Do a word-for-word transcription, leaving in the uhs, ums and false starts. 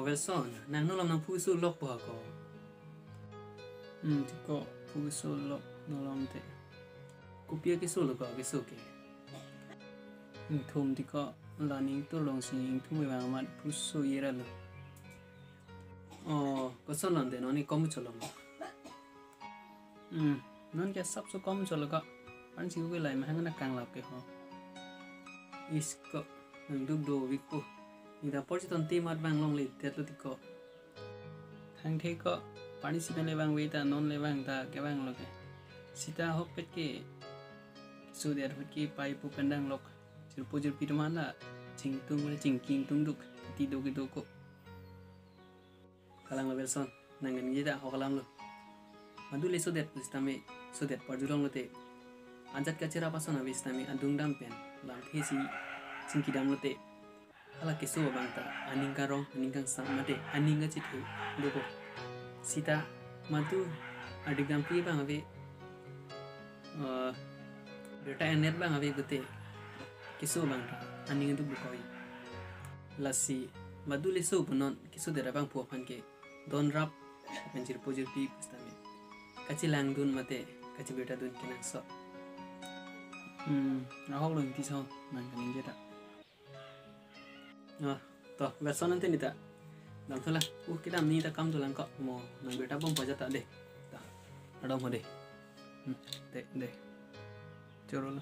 Wilson, nang nolom nangphu keso lok po ako. Hmm, tiko phu keso lok nolom te. Kopi akeso lo ko keso ke? Ingthum tiko la ning tur long si ingthum vang amat phu keso ira lo. Oh, koson lon de non ni kom cholong. Hmm, non ke sap so kom cholo ko. Pan si gue lai mahang na kang lap ke ho. Is ko nang duk do wik po. Ida por si ton te mat bang longle tet lo tiko. Thang the ko pani si pen le bang we ta non le bang ta ke bang lo ke. Sita hok pet ke. Keso det hok ke pai pu pendang lok. Jirpo jirpi teman la. Chingtung le chingking tung duk. Ti do ke do ko. Kalang lo Wilson, nang kan jeda hok alam lo. Madu le sodet pu sitame, sodet parjulong lote. Ajat kachera pason ave sitame adung dam pen, lam the si chingki dam lote. Hala keso abang ta, aning karong, aning kangsam mate, aning kachethe, do ko. Sita, madu, adik dampi abang ave, eh, birta enet abang ave pute. Keso abang ta, aning aduk do koi. Lasi, madu le so punon, keso det abang pu aphan ke, don rap, pen jirpo jirpi pu sitame. Kachelang dun mate, kachebirta dun kenangsot. Hmm, ahok lo ingti so, nang kan jeda. Ah, to, Wilson ante nita. Dam thola. Uh, kedam nita kam tholang ko. Mo, nang birta bom paja ta de. Ta. Adam ho de. Hmm, de, de. Choro lo.